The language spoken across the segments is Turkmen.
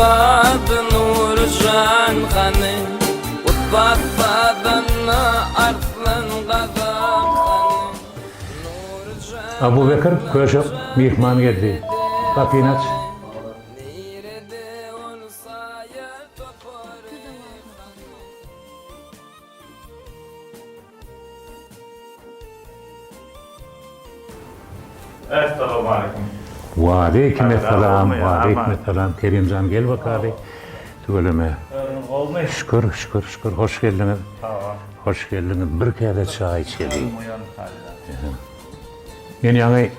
Ussat Nurjan hany Ussat sazanda Arslan Gazak hany Nurjan Abubekir köşek myhman geldi. Gapyny aç. Nirede ol saýa topary hany. Essalawmaleýkum. Waleýkim essalam, waleýkim essalam Kerimjan gel bakaly. Tüweleme. Özüňiz gowumy? Şükür, şükür, şükür. Hoş geldiňiz. Sag bol. Hoş geldiňiz. Bir käse çaý içeli. Men ýaňy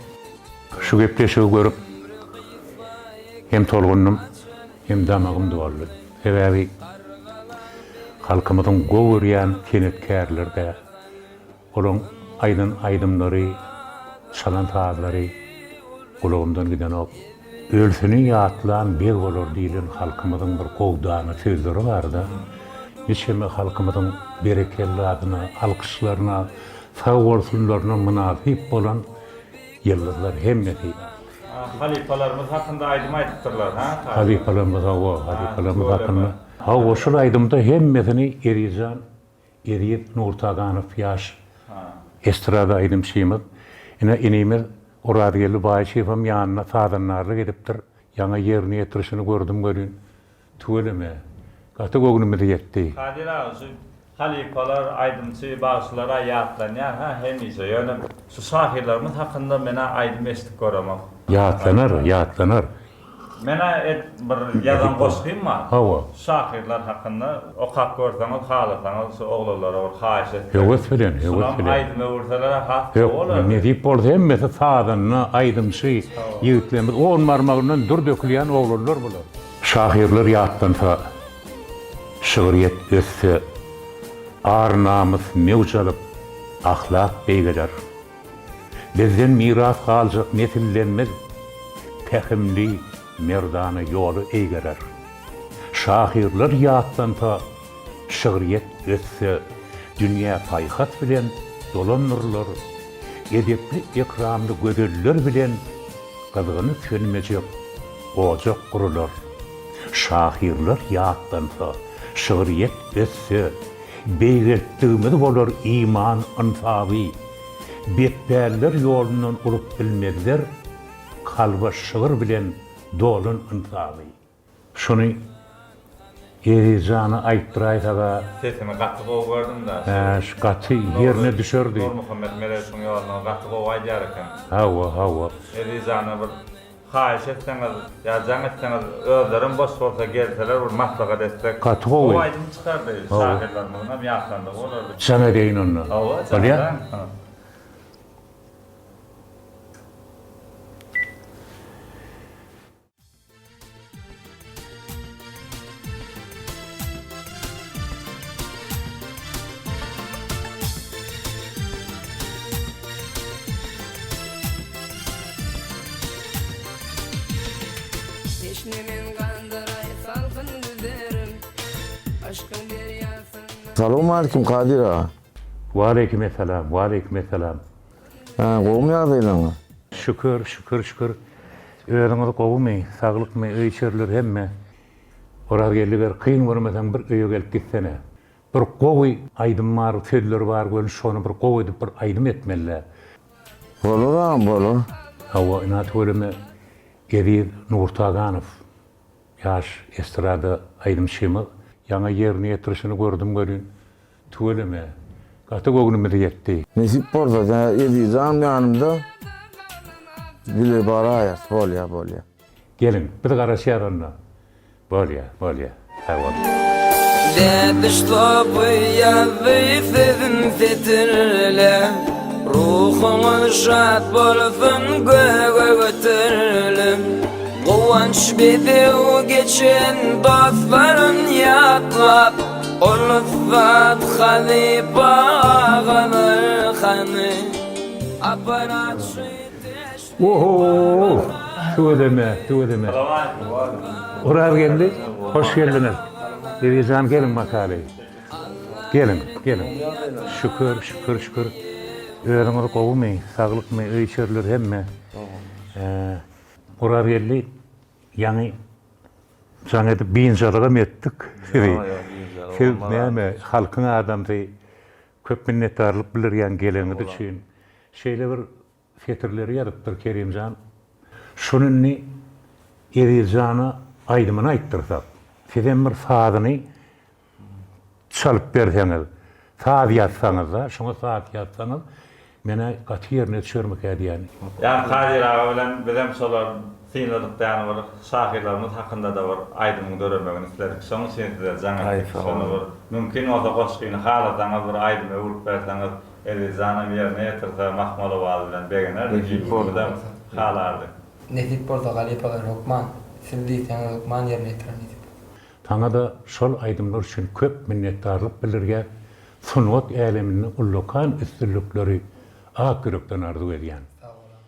şu gepleşigi görüp hem tolgundym, hem damagym doldy. Sebäbi halkymyzyň gowy görýän senetkärleri-de Olaň aýdan aýdymlary, çalan sazlary gulagymdan gidenok. Ölsüni ýatlan beg bolar diýlen halkymyzyň bir gowy dana sözleri bar-da. Niçeme halkymyzyň berekellasyna, alkyşlaryna, sag bolsunlaryna mynasyp bolan ýyldyzlar hemmesi. Halypalarymyz hakynda aýdym aýdypdyrlar, ha? Halypalarymyz hawa, halypalarymyz hakynda. Hawa, şul aýdymda hemmesini Ezizjan Eziz Nurtaganow ýaş estrada aýdymçymyz. Ine, inimiz Orazgeldi Baýçyýewem ýanynda sazandarlyk edipdir. Ýaňy ýerine ýetirişini gördüm welin, tüweleme, gaty göwnümiz ýetdi. Kadyr aga, şu halypalar, aýdymçy, bagşylar-a ýatlanýar ha hemişe, ýöne şu şahyrlarymyz hakynda men-ä aýdym eşidip göremok. Ýatlanar, ýatlanar. Menä et bir ýazan goşgym bar. Hawa. Şahyrlar hakynda okap görseňiz halasaňyz şu oglanlara bir haýyş etsek. Höwes bilen, höwes Şunam bilen. aýdym öwürseler has gowy bolardy. Nesip bolsa hemmesi sazanda, aýdymçy ýigitlerimiz on barmagyndan dür dökülýän oglanlar bular. Şahyrlar ýatlansa, şygryýet össe, ar-namys möwç alyp, ahlak beýgeler. Bizden miras galjak nesillerimiz pähimli, merdana ýoly eýgerer. Şahyrlar ýatlansa, şygryýet össe, dünýä paýhas bilen dolandyrlar, edepli-ekramly gözeller bilen gyzgyny sönmejek ojak gurular. Şahyrlar ýatlansa, şygryýet össe, Beýgeltdigimiz bolar iman ynsaby, Betpäller ýolundan urup bilmezler, Kalba şygyr bilen dolan ynsaby. Şuny Ezizjana aýtdyraýsaga. Sesini gaty gowy gördüm-dä. Hä, şu gaty ýerine düşerdi. Nurmuhammet Meredowyň ýoluna gaty gowy aýdýar eken. Hawa, hawa. Ezizjana bir Haýyş etseňiz ýa jaň etseňiz özlerem boş bolsa gelseler bir maslahat etsek. Gaty gowy. Gowy aýdym çykardy şahyrlarymyzyňam ýatlandygy bolardy. Jaň edeýin onda. Hawa jaň Bolýa? jaň. Teşnemin gandyraý salkyn güzerim, Yşkyň derýasynda. Salowmalikim Kadyr aga. Waleýkim essalam, waleýkim essalam. Hä, gowumy ýagdaýlaryňyz? Şükür, şükür, şükür. Özüňiz gowumy, saglykmy, öý-içeriler hemme? Orazgeldi bir kyn görmeseň bir öýe gelip gitsene. Bir gowy aýdym bar sözleri bar welin şony bir gowy edip bir aýdym etmelidä. Bolar agam bolar. Hawa ina tüweleme Eziz Nurtaganow ýaş estrada aýdymçymyz ýaňy ýerine ýetirişini gördüm welin tüweleme gaty göwnümiz ýetdi. Nesip bolsa Ezizjanam ýanymda bile baraýas bolýa bolýa. Geliň biz garaşýas onda. Bolýa, bolýa. Sag bol. Dädiş sopy ýazdy sözüm setirle Ruhuňyz şat bolsun göge göterlip Guwanç bedew geçen dostlaryn ýatlap Ol ussat halypa agalar hany Aparatçy Oho! Tüweleme, tüweleme. Oraz geldi. Hoş geldiňiz. Eziz jan geliň bakaly. Geliň, geliň. Şükür, şükür, şükür. Özüňiz gowumy? Saglykmy? Öý-içeriler hemme. Oraz geldi. Ýaňy. Jaň edip biynjalygam etdik sizi. Siz näme halkyň adamsy köp minnetdarlyk bildirýän geleňiz üçin. Şeýle bir setirleri ýazypdyr Kerimjan. Şuny indi Ezizjana aýdymyny aýtdyrsak, sizem bir sazyny çalyp berseňiz, saz ýazsaňyz-da, şoňa saz ýazsaňyz, men-ä gaty ýerine düşermikä diýýän. Ýagny Kadyr aga bilen bizem şolar synladyk däni bir şahyrlarymyz hakynda-da bir aýdymyň döremegini isledik. Şoň üçin size jaň etdik. Şony bir mümkin bolsa goşgyny halasaňyz bir aýdyma öwrüp berseňiz Ezizjanam ýerine ýetirse mahmal owazy bilen begenerdik, ikimizem halardyk. Nesip bolsa halypalar hökman siz diýseňiz hökman ýerine ýetirer nesip bolsa. Saňa-da şol aýdymlar üçin köp minnetdarlyk bildirýäs, sungat äleminde ullakan üstünlikleri ak ýürekden arzuw edýän. Sag boluň.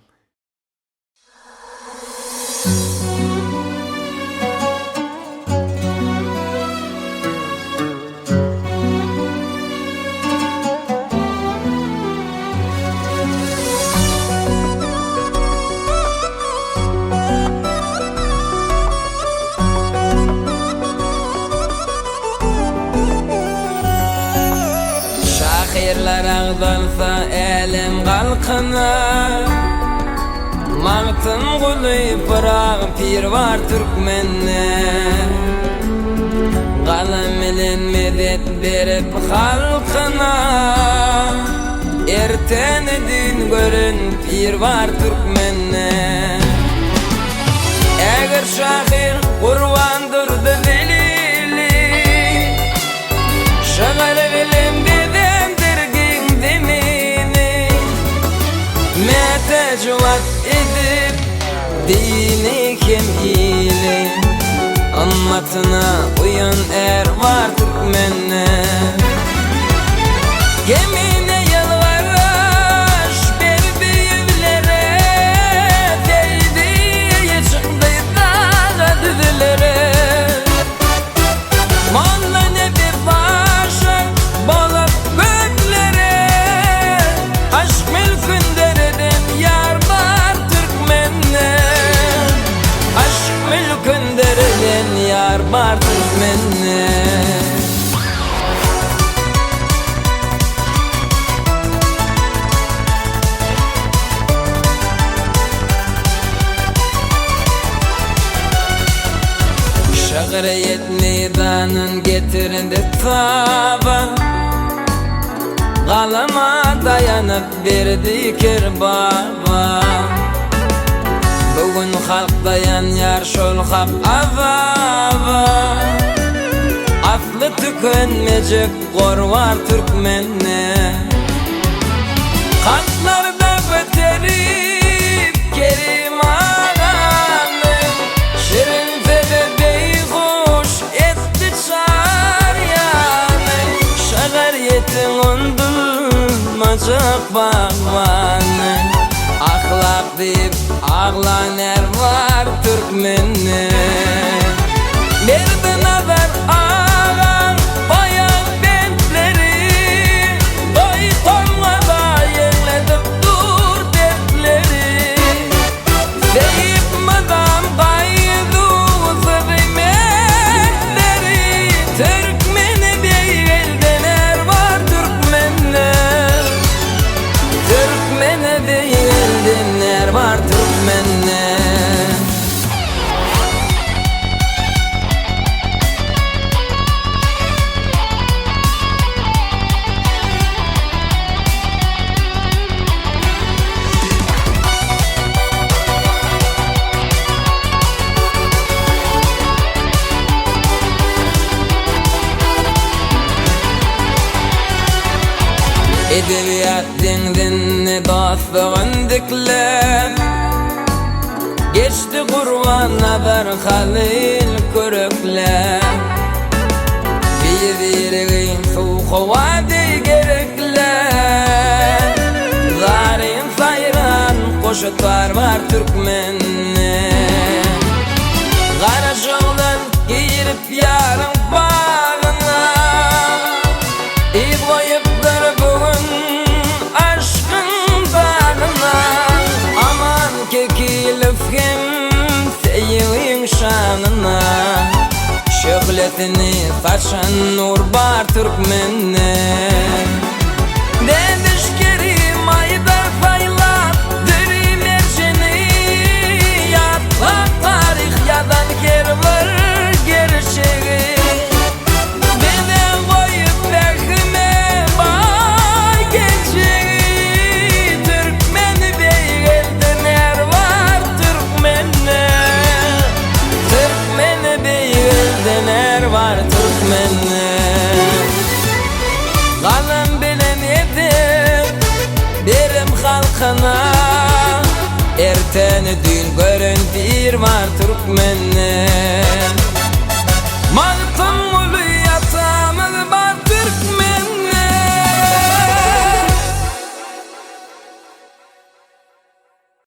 Şahyrlar agzalsa älem galkynar, Magtymguly Pyragy pir bar türkmende. Galam bilen medet berip halkyna, Erteni düýn gören pir bar türkmende. Eger şahyr Gurbandurdy Zelili Şygyr bilen bezendir giň zemini Mätäç wasp edip dini hem ili Ymmatyna uýan är bar türkmende. Kemine ýalbaryş berdi ýüzlere, Seýdi çykdy daga düzlere. Molla Nepes başy bolup göklere, Aşk mülkün döreden ýar bar türkmende. Aşk mülkün döreden ýar bar türkmende. Şygryýet meýdanyn getirdi taba, Galama daýanyp berdi Kerbaba. Bu gün halk daýanýar şol hak azaba. Asly tükenmejek gor bar türkmende. Kalplarda göterip Kerim agany, Şirin sözi beýhuş etdi çar ýany. Şygyrýetiň undulmajak bagbany, Ahlak diýip aglan är bar türkmende. Berdinazar agaň goýan bentleri, Toý-tomgada ýeňledip dur dertleri. Söýüp mydam gaýduwsyz mertleri, Türkmeni beýgelden är bar türkmende. Türkmeni beýgelden är bar türkmende. Edebiýat deňzinde dostlugyn dikläp, Geçdi Gurbannazar Halyl kürekläp. Bir-biregi suw-howa deý gerekläp, Zaryn saýran goşa tar bar türkmende. Garaşoglan girip ýaryň bagyna, Yz goýupdyr bu gün aşkyň dagyna. Aman Kekilow hem Seýigiň şanyna. Şöhlesini saçan nur bar türkmende. Derwiş Kerim aýdar saýlap düri merjeni, Ýatlap taryh ýazan her bir gerçegi. Bize goýup pähime baý geljegi, Türkmeni beýgelden är bar türkmende. Türkmeni beýgelden är bar türkmende. Galam bilen edip berim halkyna, Erteni düýn gören pir bar türkmende.